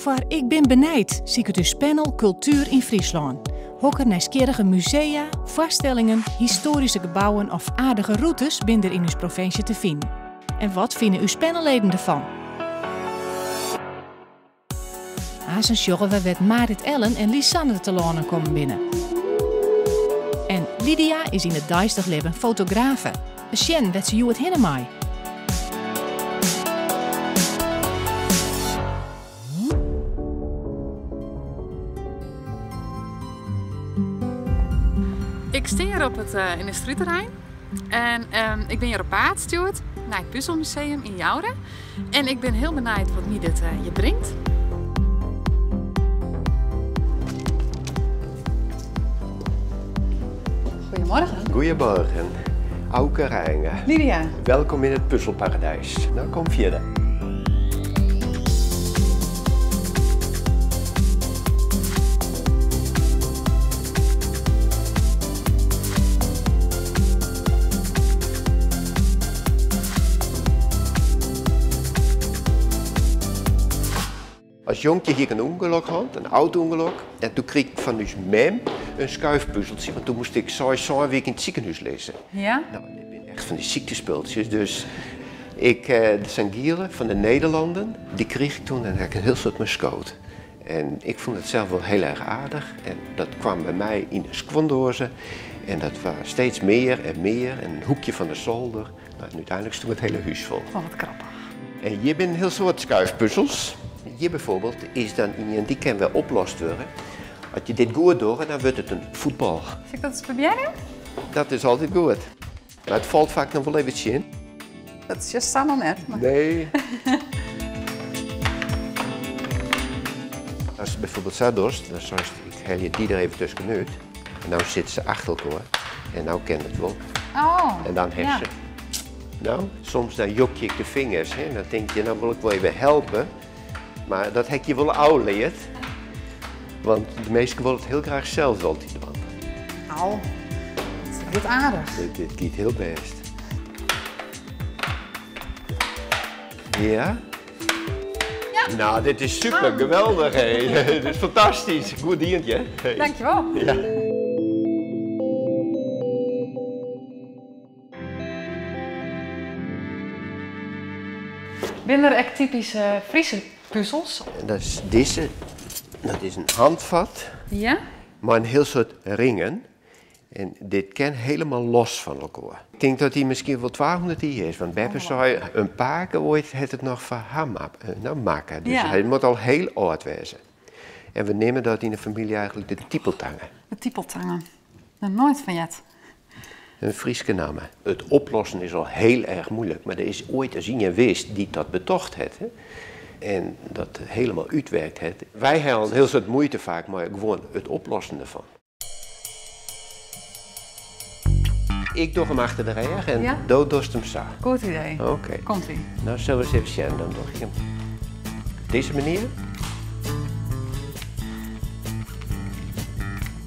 Foar Ik bin benijd siket ús panel Kultuer yn Fryslân. Hokker nijsgjirrige musea, foarstellingen, histoaryske gebouwen of aardige rûtes binne der yn ús provinsje te finen? En wat fine ús panelleden derfan? Aansen sjogge we wêr't Marit Ellen en Lisanne telâne kommen binne. En Lydia is yn it deistich libben fotografe. We sjen wêr't se hjoed hinne mei. Ik stean hjir op it yndustryterrein en ik bin hjir op paad stjoerd nei it Puzelmuseum yn Joure. En ik bin hiel benijd wat my dit hjir bringt. Goedemorgen. Goedemorgen. Auke Reijnga. Lydia. Welkom in het puzzelparadijs. Nou, kom verder. As jonkje hie ik in ûngelok hân, in auto-ûngelok. En doe krige ik fan ús mem in skuifpuzeltsje, want doe moast ik seis, sân wiken yn it sikehûs lizze. Ja? Nou, dit binne echt fan dy syktespultsjes, dus ik, eh, sa'n giele fan de Nederlanden, dy krige ik toen en dêr ha ik in hiel soad mei skood. En ik fûn it sels wol hiel erch aardich en dat kwam by my yn in skuondoaze en dat waard steeds mear en mear en in hoekje fan de solder. Nou, en úteinlik stie it hiele hús fol. Oh, wat grappich. En hjir binne in hiel soad skuifpuzels. Hjir byfoarbyld is dan ien, dy kin wer oplost wurde. As je dit goed dogge, dan wurdt it in fuotbal. Sil ik dat ris probearje? Dat is altyd goed. Mar it falt faak noch wol even tsjin. Dat sjochst sa noch net. Mar... Nee. Ast byfoarbyld sa dochst, dan seist ik helje dy der even tuskenút. En no sitte se achter elkoar en no kin it wol. Oh, En dan hast ja. se. No, soms dan jokje ik de fingers, hè. Dan tink je, no wol ik wol even helpe. Mar dat ha ik je wol ôfleard. Want de minsken wolle it hiel graach sels altyd dwaan. Au, dit giet aardich. Dit giet hiel bêst. Ja? Ja. Nou, dit is super, geweldich. Hé. Dit is fantastysk. Goed dien, hè. Hey. Dankjewol. Ja. Binne der ek typyske Fryske puzels? Dat is dizze. Dat is in handvat. Ja. Mei in hiel soad ringen. En dit kin hielendal los fan elkoar. Ik tink dat dy miskien wol 200 jier is, want beppe sei in pake oait hat it noch foar har no, makke. Dus Ja. hy moat al hiel âld wêze. En we neame dat yn de famylje eigentlik de tipeltange. De tipeltange. Noch noait fan heard. In Fryske namme. It oplossen is al hiel erch muoilik, mar der is oait ris ien west dy't dat betocht hat, hè. En dat hielendal útwerkt hat. Wy ha al in hiel soad muoite faak mei gewoan it oplossen derfan. Ik doch him achter de rêch en Ja? do dochst him sa. Goed idee. Oké. Komt ie. Nou, sille we ris even sjen. Dan doch ik him op dizze manier.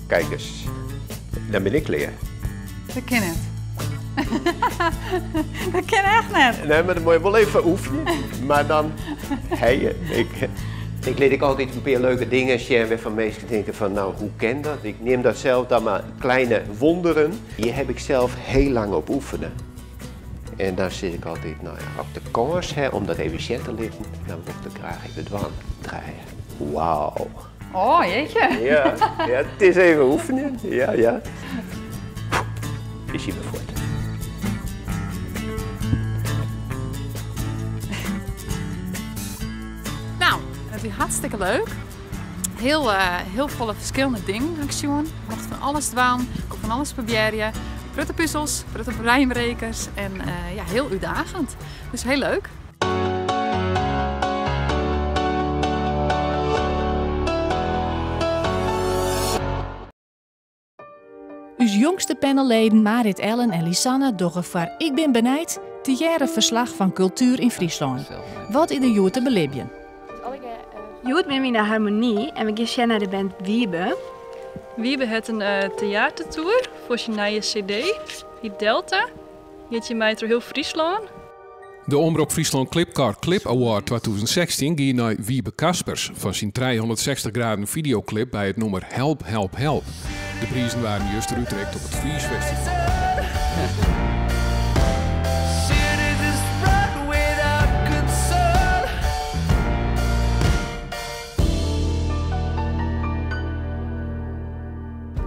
Kijk eens. Dan bin ik klear. Dat kin net. Dat kin echt net. Nee, mar dan moatte je wol even oefenje. Mar dan, hey, ik lit ek altyd in pear leuke dingen sjen wêrfan minsken tinke fan, nou, hoe kin dat? Ik neam dat sels dan mar kleine wonderen. Hjir ha ik sels hiel lang op oefene. En dan sis ik altyd, nou ja, as ik de kâns ha om dat even sjen te litten, dan wol ik dat graach even dwaan. Draaie. Wauw. Oh, jeetje. Ja, ja, it is even oefenjen. Ja, ja. Is hy wer fuort. Nou, it wie hartstikke leuk. Hiel, hiel folle ferskillende dingen ha ik sjoen. Ik mocht fan alles dwaan, ik koe fan alles probearje. Protte puzels, protte breinbrekers en ja, hiel útdagend. Dus hiel leuk. Us jongste panelleden Marit Ellen en Lisanne dogge foar Ik bin benijd tegearre ferslach fan kultuer yn Fryslân. Wat is der hjoed te belibjen? Hjoed binne we yn de Harmonie en we gean sjen nei de band Wiebe. Wiebe hat in teatertour foar syn nije CD, hyt Delta. Giet hjirmei troch hiel Fryslân. De Omrop Fryslân Clipcar Clip Award 2016 gie nei Wiebe Kaspers fan syn 360 graden fideoklip by it nûmer Help Help Help. De prizen waarden juster útrikt op it Freeze Festival.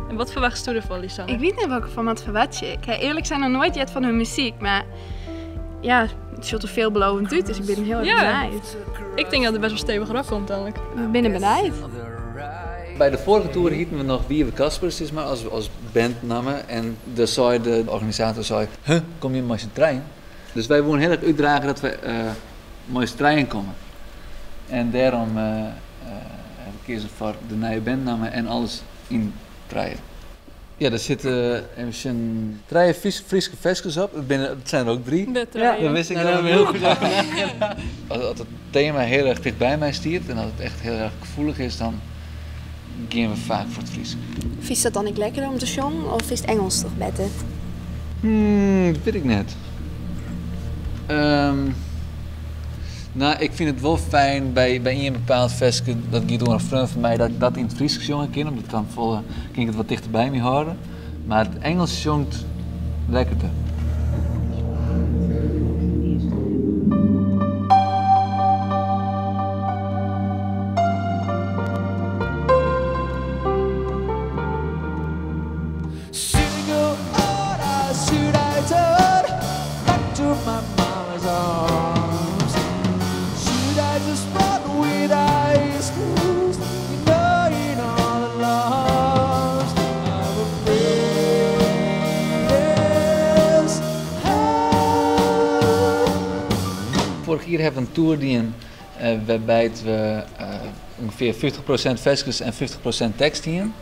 En wat ferwachtst derfan, Lisanne? Ik wit net wat ik derfan moat ferwachtsje. Ik ha earlik sein noch noait heard fan hun muzyk, mar ja, it sjocht der veelbelovend út, dus ik bin hiel erch benijd. Ik tink dat it best wol stevich rock komt úteinlik. We binne benijd. By de foarige toer hieten we noch Wiebe Kaspers sis mar, as bandnamme. En dêr sei de organisator, sei, huh, komme jim mei syn trijen? Dus wy woene hiel erch útdrage dat we mei ús trijen komme. En dêrom ha we keazen foar de nije bandnamme en alles yn trije. Ja, der sitte even sjen, trije Fryske ferskes op. It binne, it zijn er ook drie. De trije. Dat wist ik dan heel goed. As it tema hiel erch ticht by my stiet en as it echt hiel erch gefoelich is, dan gean we faak foar it Frysk. Fynst dat dan ek lekkerder om te sjongen of is it Ingelsk toch better? Dat wit ik net. No, ik fyn it wol fijn by ien bepaald ferske, dat giet oer in freon fan my, dat ik dat yn it Frysk sjonge kin, omdat dan folle, kin ik it wat tichter by my hâlde. Mar it Ingelsk sjongt lekkerder. Foarich jier hawwe we in toer dien wêrby't we ûngefear 50% ferskes en 50% tekst hienen.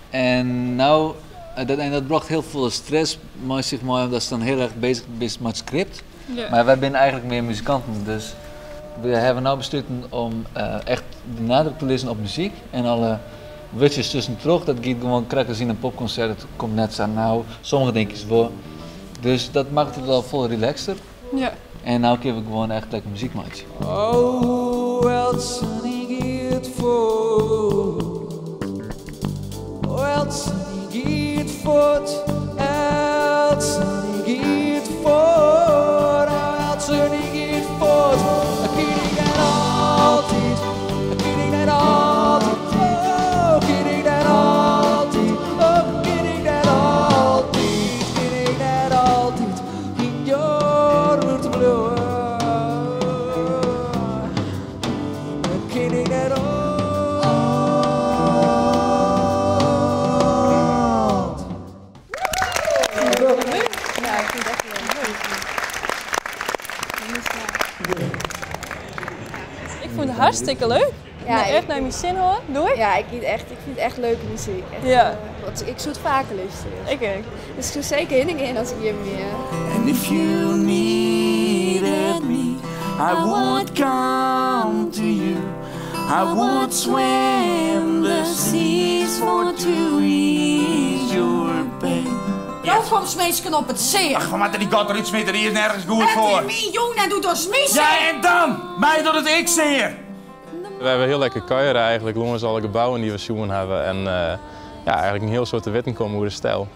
En no, dat, en dat brocht hiel folle stress mei sich mei, omdatst dan hiel erch bezich bist mei it skript. Mar wy binne eigentlik mear muzikanten, dus we hawwe no besluten om echt de nadruk te lizzen op muzyk en alle wurdsjes tuskentroch, dat giet gewoan krekt as yn in popkonsert, it komt net sa nau, sommige dinkjes wol. Dus dat makket it al folle relaxter. En no kinne we gewoan echt lekker muzyk meitsje. Oh, eltsenien giet fuort. Oh, eltsenien giet fuort. Eltsenien giet fuort. Oh, eltsenien giet fuort. Kin ik net altyd, kin ik net altyd, oh, kin ik net altyd, oh, kin ik net altyd, kin ik net altyd yn jo buert bliuwe. Kin ik net altyd. Ja, ik vind het echt leuk. Ik fûn it hartstikke leuk. Ja, Echt nei myn sin hân. Doei. Ja, ik fyn it echt, ik fyn it echt leuke muzyk. Echt, Ja. wat, ik soe it faker lústerje. Ik ek. Dus ik soe seker hinne gean as ik jim wie. And if you needed me, I would come to you. I would swim the seas for to ease your pain. No komst minsken op it sear. Ach, mar dy God der út smite, dy is nergens goed It foar. is myn jûn en docht dochst my sear. Ja, en dan? My docht it ek sear. We hawwe hiel lekker kuiere eigentlik lâns alle gebouwen dy't we sjoen hawwe. En ja, eigentlik in hiel soad te witten kommen oer de styl.